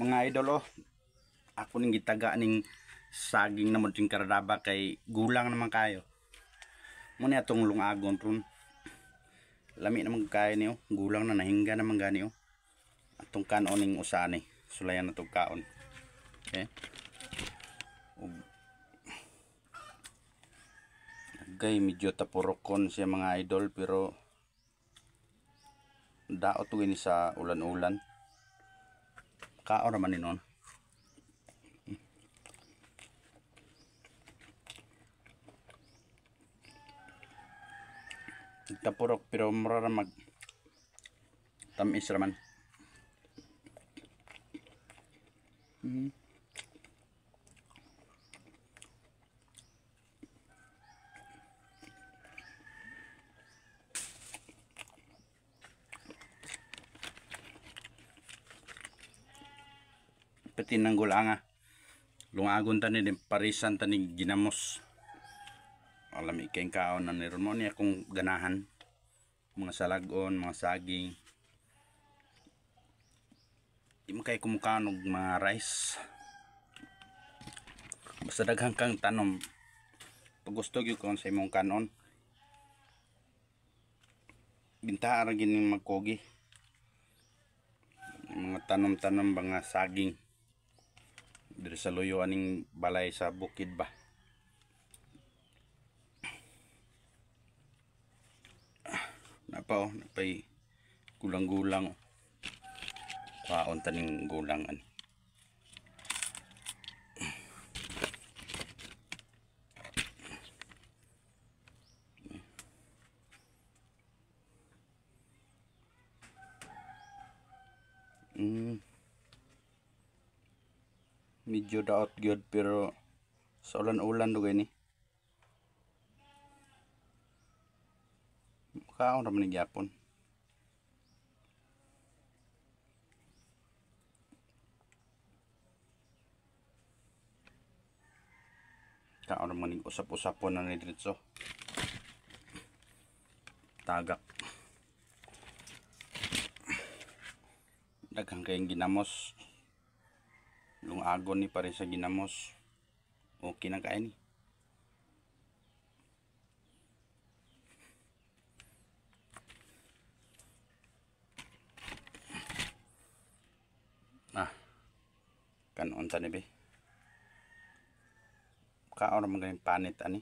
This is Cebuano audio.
Mga idol oh, ako ning gitaga ning saging na mo ting karadaba kay gulang naman kayo. Muna atong lungagon ron. Lami naman kayo niyo, gulang na nahingga naman gani oh. Atong kanon ning usani, sulayan na tong kaon. Okay. Gay medyo tapurokon siya mga idol pero daot to gini sa ulan-ulan. Kaon naman ni nun. Tapurok pero mura ra mag tamis raman. Pati ng gulanga. Lungagon tani din parisan tani ginamos. Alam ikay kaon na niron mo niya kung ganahan mga salagon, mga saging. Di mo kay kumukaon og mga rice. Basta daghan kang tanom. Pag gusto gyud kon sa imong kanon. Bintaha ra gyud ning magkogi. Mga tanom-tanom ba nga saging. Diri sa luyo aning balay sa bukid ba. Napa oh, napay gulang-gulang. Kaon taning gulang ani. Medyo daot gyud pero sa ulan-ulan dugay ni. Kaon ra man ni gyapon. Kaon ra man ni usap-usapon na ni diretso. Tagak. Daghang kayong ginamos. Lungagon ni pa rin sa ginamos. Okay na kain ni. Kanon ta ni be. Kaon ra man ganing panit ani.